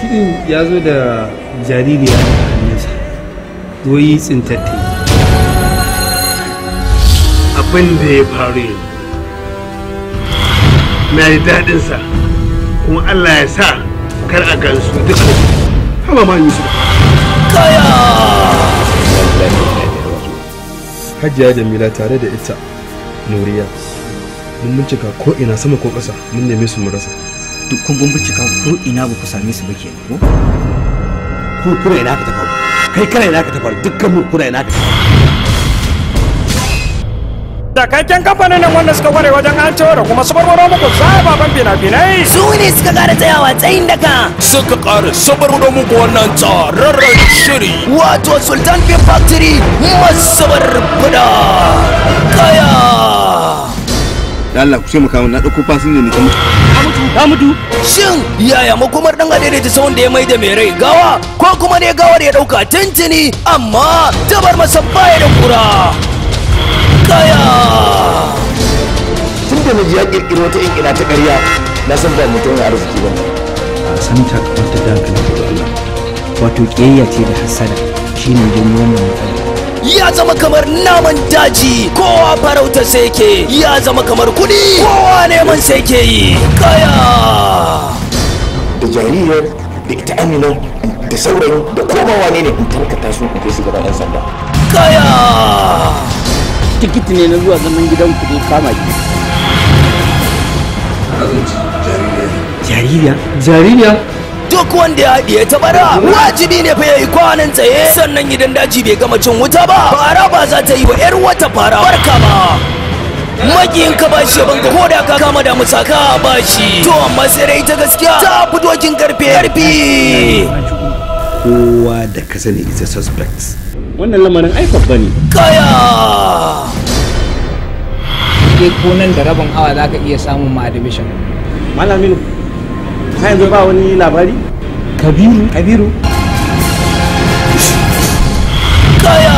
Shi din ya zo da jaririya a hannunsa. Wai tsintatte. Abin da ya faru yanzu na yi daɗinsa, kuma Allah ya sa kar a gansu duka. Haba ma Yusuf. Kaya! Hajiya Jamila tare da ita Nuriya. Mun bincika ko ina sama ko ƙasa, mun neme su mu rasa. Duk kun bincika ko ina ba ku same su ba kenan ko? Ko kuna ina ka tafaru? Kai kana ina ka tafaru? Dukkan mu kuna ina ka tafaru? Cikakken kamfanin nan wanda suka kware wajen an da kuma su barbaro muku zababan fina-finai. Su ne suka ƙara tsayawa tsayin daka. Suka ƙara sabarwaro muku wannan tsararren shiri. Wato Sultan Film Factory masabar fada. Kaya! Da Allah ku ce muka na ɗauko fasinja ne ta mutu. Ta mutu. Shin yaya makomar ɗan adaidaita sahun da ya mai da mai rai gawa ko kuma ne gawar ya ɗauka tuntuni amma tabar masa baya da kura. Kaya! Tun da naji ya kirkiro wata inkina ta ƙarya, na san ba mutum ya arziki ba. A san ta kwanta da hankalin da Allah. Wato ƙiyayya ce da hasada shine janyo wannan matsala. Ya zama kamar naman daji, kowa farauta sai ke, ya zama kamar kuɗi, kowa neman sai ke yi. Kaya! Da jaririyar, da ita Amina, da saurayin, da koma wane ne in tarkata su in kai su gaban 'yan sanda. Kaya! Tikiti ne na zuwa zaman gidan kuɗi kama ki. Jaririya? Jaririya? Duk wanda ya haɗiye ta bara wajibi ne fa yayi kwanan tsaye, sannan idan daji bai gama cin wuta ba, fara ba za ta yi wa 'yar wata fara barka ba. Makiyin ka bashi banka ko da ka kama da musaka bashi, to amma sai dai ta gaskiya ta fi dokin karfe karfi. Kowa da ka sani is a suspect. Wannan lamarin ai babba ne. Kaya! Ke ko nan da rabin awa za ka iya samun ma admission. Malaminu, har yanzu ba wani labari? Kabiru. Kabiru. Kaya!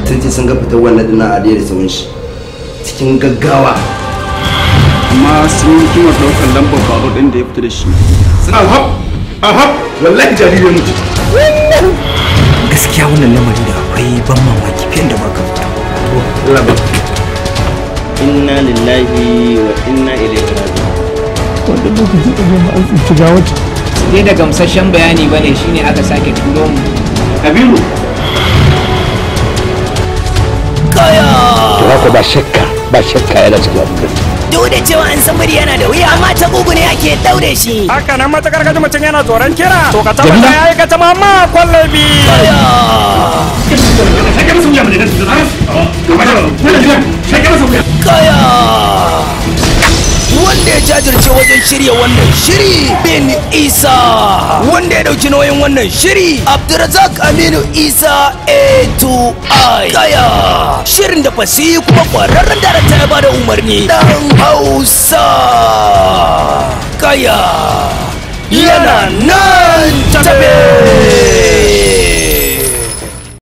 Sun ce sun ga fitar wannan dina a da sauran shi cikin gaggawa. Amma sun yi kimar ɗaukar lambar babur ɗin da ya fita da shi. Ahab! Ahab! Wallahi jaririyar mutu. Gaskiya wannan lamari da akwai ban mamaki fiye da baka fito. Inna lillahi wa inna ilaihi raji'un. Wanda lokacin da zai an tsinci gawar. Sai da gamsasshen bayani bane shine aka sake turo mu. Kabiru. Kaya! To haka ba shakka, ba shakka yana cikin abin. Duk da cewa an san biri yana da wuya amma ta gugu ne ake daure shi. Haka nan matakar kaji mutum yana tsoron kira to ka tabbata ya aikata mamma kwallabi. Kaya! Kaya! Wanda ya jajirce wajen shirya wannan shiri Bin Isa, wanda ya dauki nauyin wannan shiri Abdulrazak Aminu Isa A2I. Kaya! Shirin da fasihi kuma kwararren darakta ya bada umarni Dan Hausa. Kaya! Yana nan tafe!